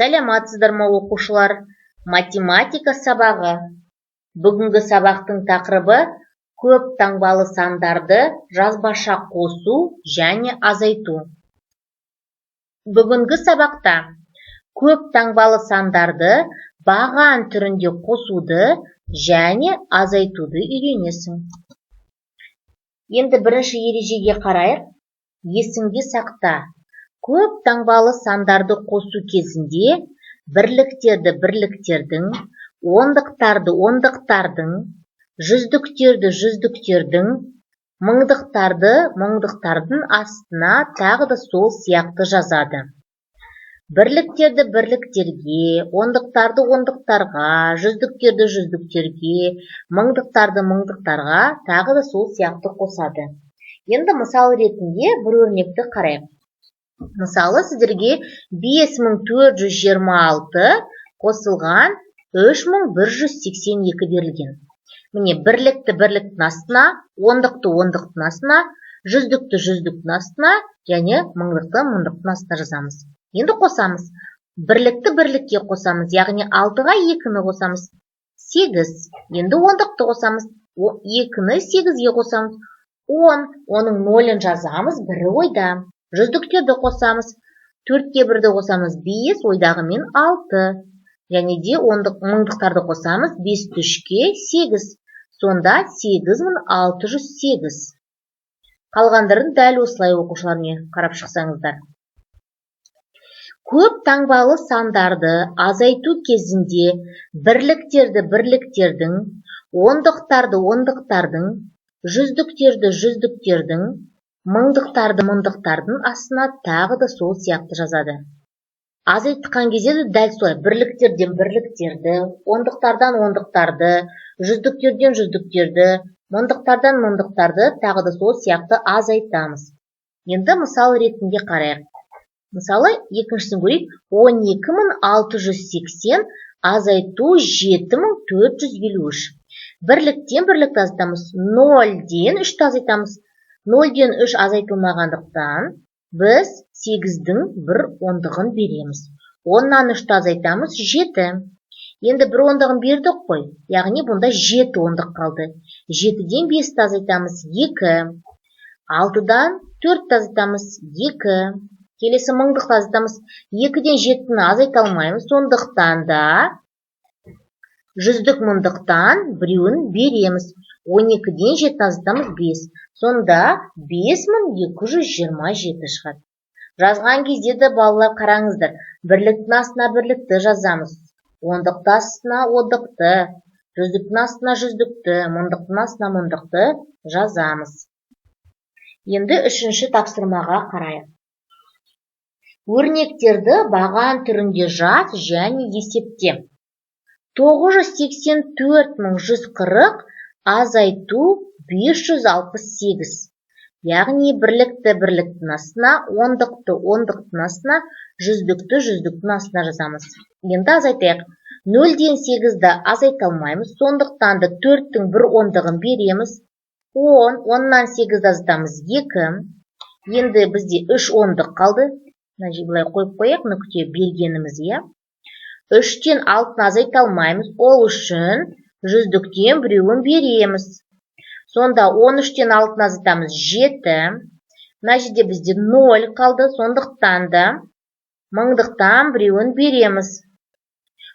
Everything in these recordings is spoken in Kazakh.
Саламатсыздар ма, оқушылар! Математика сабағы. Бүгінгі сабақтың тақырыбы: көп таңбалы сандарды жазбаша қосу және азайту. Бүгінгі сабақта көп таңбалы сандарды баған түрінде қосуды және азайтуды үйренесің. Енді бірінші ережеге қарайық. Есіңде сақта: көп таңбалы сандарды қосу кезінде бірліктерді бірліктердің, ондықтарды ондықтардың, жүздіктерді жүздіктердің, мыңдықтарды мыңдықтардың астына, тағы да сол сияқты жазады. Бірліктерді бірліктерге, ондықтарды ондықтарға, жүздіктерді жүздіктерге, мыңдықтарды мыңдықтарға, тағы да сол сияқты қосады. Енді мысал ретінде бір өрнекті қарайық. Мысалы, сіздерге 5426 қосылған 3182 берілген. Міне, бірлікті бірліктің астына, ондықты ондықтың астына, жүздікті жүздіктің астына және мыңдықты мыңдықтың астына жазамыз. Енді қосамыз. Бірлікті бірлікке қосамыз, яғни алтыға екіні қосамыз, сегіз. Енді ондықты қосамыз. Екіні сегізге қосамыз, 10. Оның нөлін жазамыз, бірі ойда. Жүздіктерді қосамыз. Төртке бірді қосамыз, бес, ойдағымен алты. Және де ондық, мыңдықтарды қосамыз. Бесті үшке, сегіз. Сонда 8608. Қалғандарын дәл осылай, оқушылар, міне, қарап шықсаңыздар. Көп таңбалы сандарды азайту кезінде бірліктерді бірліктердің, ондықтарды ондықтардың, жүздіктерді жүздіктердің, мыңдықтарды мыңдықтардың астына, тағы да сол сияқты жазады. Азайтқан кезде де дәл солай: бірліктерден бірліктерді, ондықтардан ондықтарды, жүздіктерден жүздіктерді, мыңдықтардан мыңдықтарды, тағы да сол сияқты азайтамыз. Енді мысал ретінде қарайық. Мысалы, екіншісін көрейік: 12 680 азайту 7453. Бірліктен бірлікті азайтамыз. Нөлден үшті азайтамыз. Нөлден үш азайтылмағандықтан, біз сегіздің бір ондығын береміз. Оннан үшті азайтамыз, жеті. Енді бір ондығын бердік қой, яғни бұнда жеті ондық қалды. Жетіден бесті азайтамыз, екі. Алтыдан төртті азайтамыз, екі. Келесі мыңдықты азайтамыз. Екіден жетіні азайта алмаймыз, сондықтан да жүздік мыңдықтан біреуін береміз. 12-ден жетіні азайтамыз, бес. Сонда 5227 шығады. Жазған кезде де, балалар, қараңыздар: бірліктің астына бірлікті жазамыз, ондықты астына ондықты, жүздіктің астына жүздікті, мыңдықтың астына мыңдықты жазамыз. Енді үшінші тапсырмаға қарайық. Өрнектерді баған түрінде жаз және есепте. 984140 азайту 568. Яғни бірлікті бірліктің астына, ондықты ондықтың астына, жүздікті жүздіктің астына жазамыз. Енді азайтайық. Нөлден сегізді азайта алмаймыз, сондықтан да төрттің бір ондығын береміз, 10. Оннан сегізді азайтамыз, екі. Енді бізде үш ондық қалды. Мына жерге былай қойып қояйық нүкте, бергеніміз, иә. Үштен алтыны азайта алмаймыз, ол үшін жүздіктен біреуін береміз. Сонда 13-тен алтыны азайтамыз, жеті. Мына жерде бізде ноль қалды, сондықтан да мыңдықтан біреуін береміз.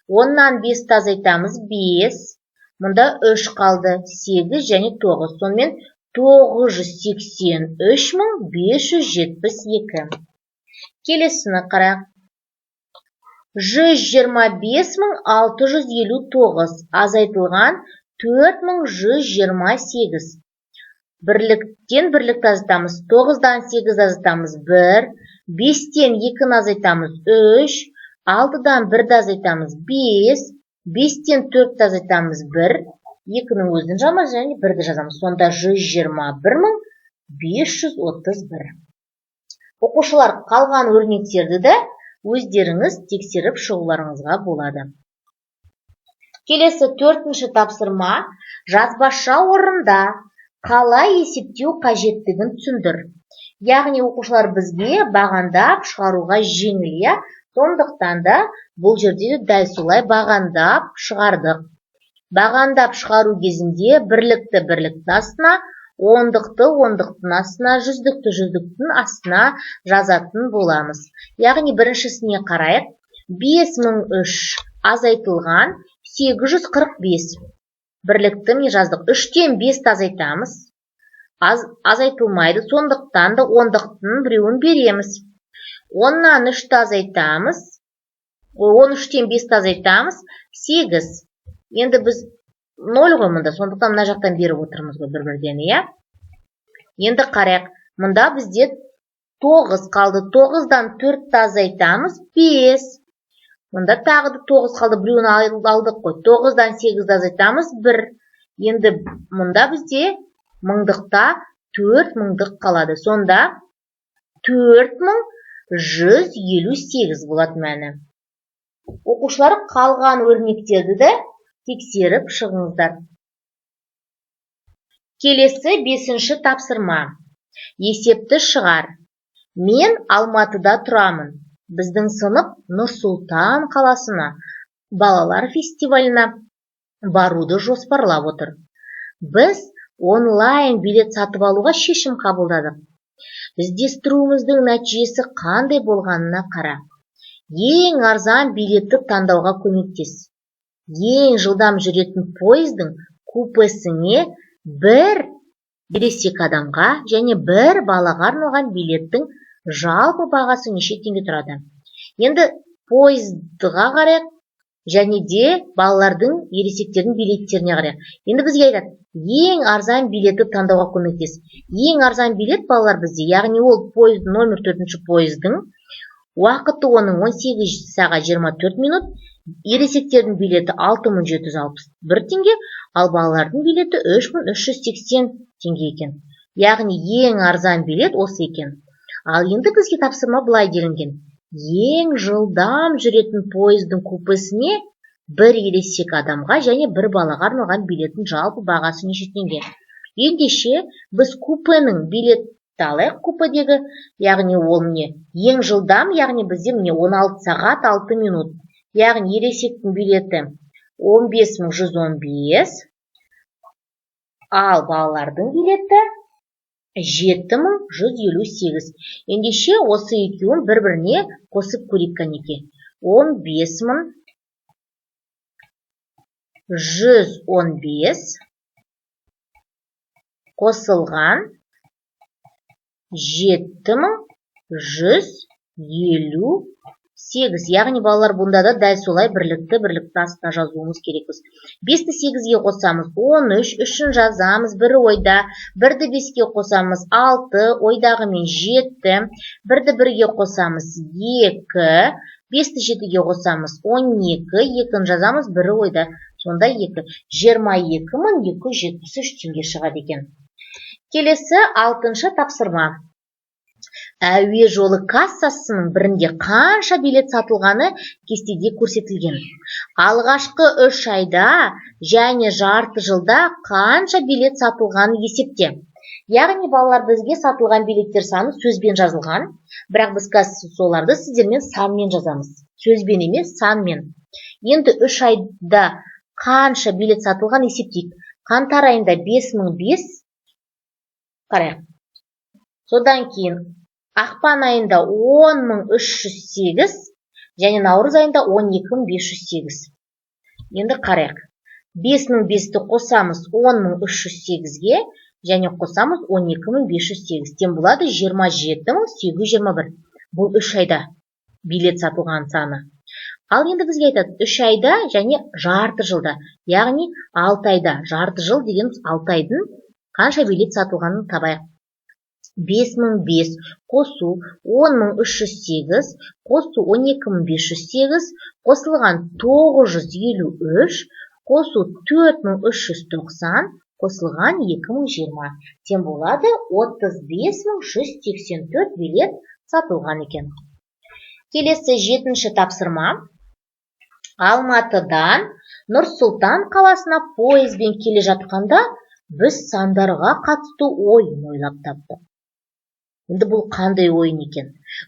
Оннан бесті азайтамыз, бес. Мұнда үш қалды, сегіз және тоғыз. Сонымен, 983572. Келесіні қарайық: 125659 азайтылған 4128. Бірліктен бірлікті азайтамыз. Тоғыздан сегізді азайтамыз, бір. Бестен екіні азайтамыз, үш. Алтыдан бірді азайтамыз, бес. Бестен төртті азайтамыз, бір. Екінің өзін жазамыз және бірді жазамыз. Сонда 121531. Оқушылар, қалған өрнектерді де өздеріңіз тексеріп шығуларыңызға болады. Келесі төртінші тапсырма: жазбаша орында, қалай есептеу қажеттігін түсіндір. Яғни, оқушылар, бізге бағандап шығаруға жеңіл, иә. Сондықтан да бұл жерде де дәл солай бағандап шығардық. Бағандап шығару кезінде бірлікті бірліктің астына, ондықты ондықтың астына, жүздікті жүздіктің астына жазатын боламыз. Яғни біріншісіне қарайық. 5003 азайтылған 845. Бірлікті міне жаздық. 3-тен 5-ті азайтамыз. Азайтылмайды, сондықтан да ондықтың біреуін береміз. 10-нан 3-ті азайтамыз. 13-тен 5-ті азайтамыз. 8. Енді біз 0 ғой мұнда, сондықтан мына жақтан беріп отырмыз ғой бір-бірден, иә? Енді қарайық. Мұнда бізде 9 қалды. 9-дан 4-ті азайтамыз, 5. Мұнда тағы да 9 қалды, біреуін алдық қой. 9-дан 8-ді азайтамыз, 1. Енді мұнда бізде мыңдықта 4 мыңдық қалады. Сонда 4158 болады мәні. Оқушылар, қалған өрнектерді де тексеріп шығыңыздар. Келесі 5-ші тапсырма. Есепті шығар. Мен Алматыда тұрамын. Біздің сынып Нұр-Сұлтан қаласына балалар фестиваліне баруды жоспарлап отыр. Біз онлайн билет сатып алуға шешім қабылдадық. Іздестіруіміздің нәтижесі қандай болғанына қара. Ең арзан билетті таңдауға көмектес. Ең жылдам жүретін пойыздың купесіне бір ересек адамға және бір балаға арналған билеттің жалпы бағасы неше теңге тұрады? Енді пойыздыға қарайық және де балалардың, ересектердің билеттеріне қарайық. Енді бізге айтады, ең арзан билетті таңдауға көмектес. Ең арзан билет балалар бізде, яғни ол пойыз номер 4-ші пойыздың уақыты оның 18 сағат 24 минут, ересектердің билеті 6761 теңге, ал балалардың билеті 3380 теңге екен. Яғни ең арзан билет осы екен. Ал енді бізге тапсырма былай делінген. Ең жылдам жүретін пойыздың купесіне бір ересек адамға және бір балаға арналған билеттің жалпы бағасы неше теңге? Ендеше біз купенің билетті алайық, купедегі, яғни ол міне ең жылдам, яғни бізде міне 16 сағат 6 минут. Яғни ересектің билеті 15115, ал балалардың билеті 7158. Ендеше осы екеуін бір-біріне қосып көрейік кәнеке. 15115 қосылған 7158. Яғни балалар бұнда да дәл солай бірлікті бірлікті астына жазуымыз керекпіз. 5-ті 8-ге қосамыз, 13, 3-ін жазамыз, 1 ойда, 1-ді 5-ге қосамыз, 6, ойдағымен 7, 1-ді 1-ге қосамыз, 2, 5-ті 7-ге қосамыз, 12, 2-ні жазамыз, 1 ойда, сонда 2, 22273 теңге шығады екен. Келесі 6-шы тапсырма. Әуе жолы кассасының бірінде қанша билет сатылғаны кестеде көрсетілген. Алғашқы 3 айда және жарты жылда қанша билет сатылғаны есепте. Яғни балалар бізге сатылған билеттер саны сөзбен жазылған, бірақ біз қазір соларды сіздермен санмен жазамыз. Сөзбен емес, санмен. Енді 3 айда қанша билет сатылған есептейік. Қаңтар айында 5005 қарайық. Содан кейін ақпан айында 10308 және наурыз айында 12508. Енді қарайық. 5005-ті қосамыз 10308-ге және қосамыз 12508. Тең болады 27821. Бұл 3 айда билет сатылған саны. Ал енді бізге айтады 3 айда және жарты жылда, яғни 6 айда, жарты жыл дегеніміз 6 айдың қанша билет сатылғанын табайық. 5005 қосу 10308 қосу 12508 қосылған 953 қосу 4390 қосылған 2020 тең болады 35184 билет сатылған екен. Келесі 7-ші тапсырма. Алматыдан Нұр-Сұлтан қаласына пойызбен келе жатқанда біз сандарға қатысты ойын ойлап таптық. Енді бұл қандай ойын екен?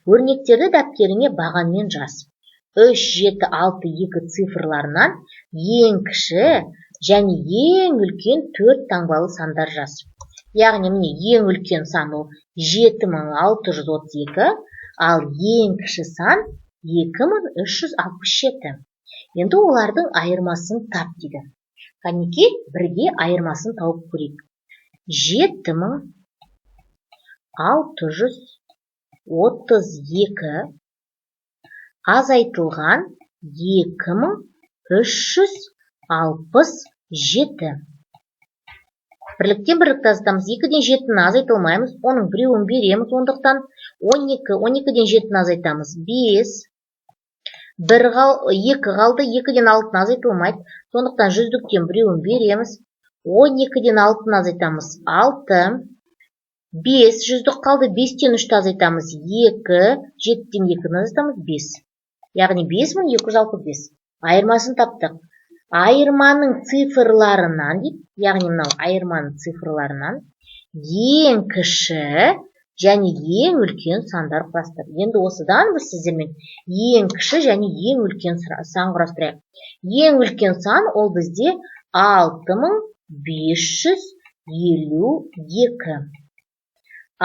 Өрнектерді дәптеріңе бағанмен жаз. 3, 7, 6, 2 цифрларынан ең кіші және ең үлкен 4 таңбалы сандар жаз. Яғни міне ең үлкен сан ол 7632, ал ең кіші сан 2367. Енді олардың айырмасын тап дейді. Қанеки, бірге айырмасын тауып көрейік. 7632 азайтылған 2367. Бірліктен бірлікті азайтамыз. 2-ден 7-ні азайтылмаймыз, оның біреуін береміз, ондықтан 12, 12-ден 7-ні азайтамыз, 5, 2 қалды, 2-ден 6-ны азайтылмайды, сондықтан жүздіктен біреуін береміз, 12-ден 6-ны азайтамыз, 6, 5 жүздік қалды, 5-тен 3-ті азайтамыз, 2, 7-тен 2-ні азайтамыз, 5. Яғни 5265. Айырмасын таптық. Айырманың цифрларынан дейді, яғни мынау айырманың цифрларынан ең кіші және ең үлкен сандар құрастыр. Енді осыдан біз сіздермен ең кіші және ең үлкен сан құрастырайық. Ең үлкен сан ол бізде 6552.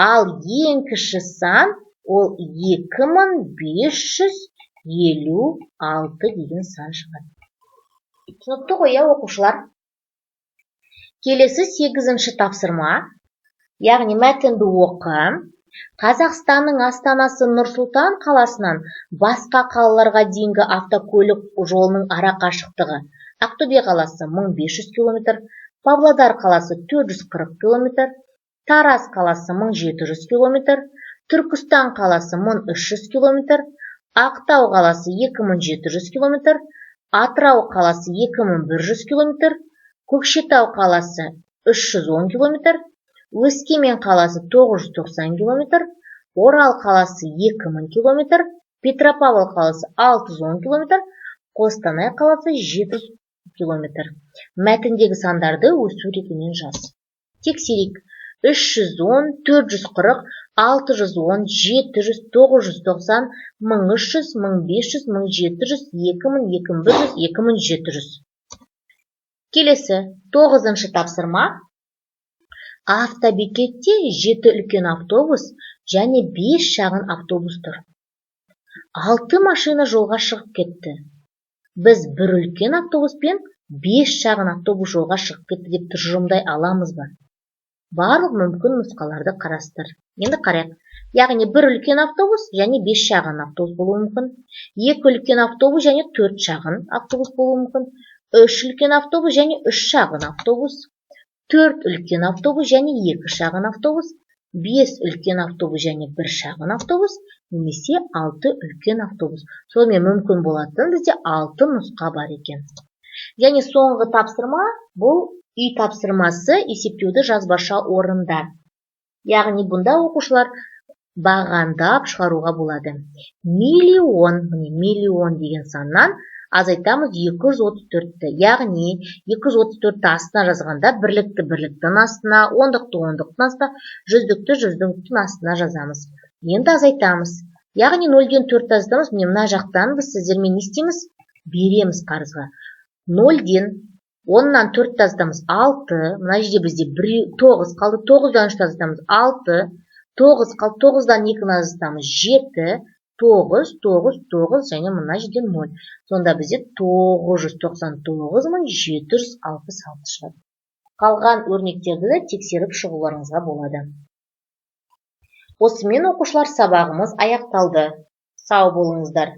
Ал ең кіші сан ол 2556 деген сан шығады. Түсінікті ғой, иә, оқушылар? Келесі 8-ші тапсырма, яғни мәтінді оқы. Қазақстанның астанасы Нұр-Сұлтан қаласынан басқа қалаларға дейінгі автокөлік жолының ара қашықтығы. Ақтөбе қаласы 1500 километр, Павлодар қаласы 440 километр, Тараз қаласы 1700 километр, Түркістан қаласы 1300 километр, Ақтау қаласы 2700 километр, Атырау қаласы 2100 километр, Көкшетау қаласы 310 километр, Өскемен қаласы 990 километр, Орал қаласы 2000 километр, Петропавл қаласы 610 километр, Қостанай қаласы 700 километр. Мәтіндегі сандарды өсу ретімен жаз. Тексерейік. 310, 440, 610, 700, 990, 1300, 1500, 1700, 2000, 2100, 2700. Келесі 9-шы тапсырма. Автобекетте 7 үлкен автобус және 5 шағын автобус тұр. 6 машина жолға шығып кетті. Біз бір үлкен автобус пен 5 шағын автобус жолға шығып кетті деп тұжырымдай аламыз ба? Барлық мүмкін нұсқаларды қарастыр. Енді қарайық. Яғни бір үлкен автобус және 5 шағын автобус болуы мүмкін. 2 үлкен автобус және 4 шағын автобус болуы мүмкін. 3 үлкен автобус және 3 шағын автобус. 4 үлкен автобус және 2 шағын автобус. 5 үлкен автобус және 1 шағын автобус немесе 6 үлкен автобус. Сонымен мүмкін болатын бізде 6 нұсқа бар екен. Және соңғы тапсырма бұл үй тапсырмасы, есептеуді жазбаша орында. Яғни бұнда оқушылар бағандап шығаруға болады. Миллион, міне миллион деген саннан азайтамыз 234-ті. Яғни 234-ті астына жазғанда бірлікті бірліктің астына, ондықты ондықтың астына, жүздікті жүздіктің астына жазамыз. Енді азайтамыз. Яғни 0-ден 4-ті азайтамыз. Міне мына жақтан біз сіздермен не істейміз? Береміз қарызға. 0-ден 10-нан 4-ті азайтамыз 6. Мына жерде бізде 9 қалды. 9-дан 3-ті азайтамыз 6. 9 қалды. 9-дан 2-ні азайтамыз 7. 9, 9, 9 және мына жерде 0. Сонда бізде 999 766 шығады. Қалған өрнектерді де тексеріп шығуларыңызға болады. Осымен оқушылар сабағымыз аяқталды. Сау болыңыздар.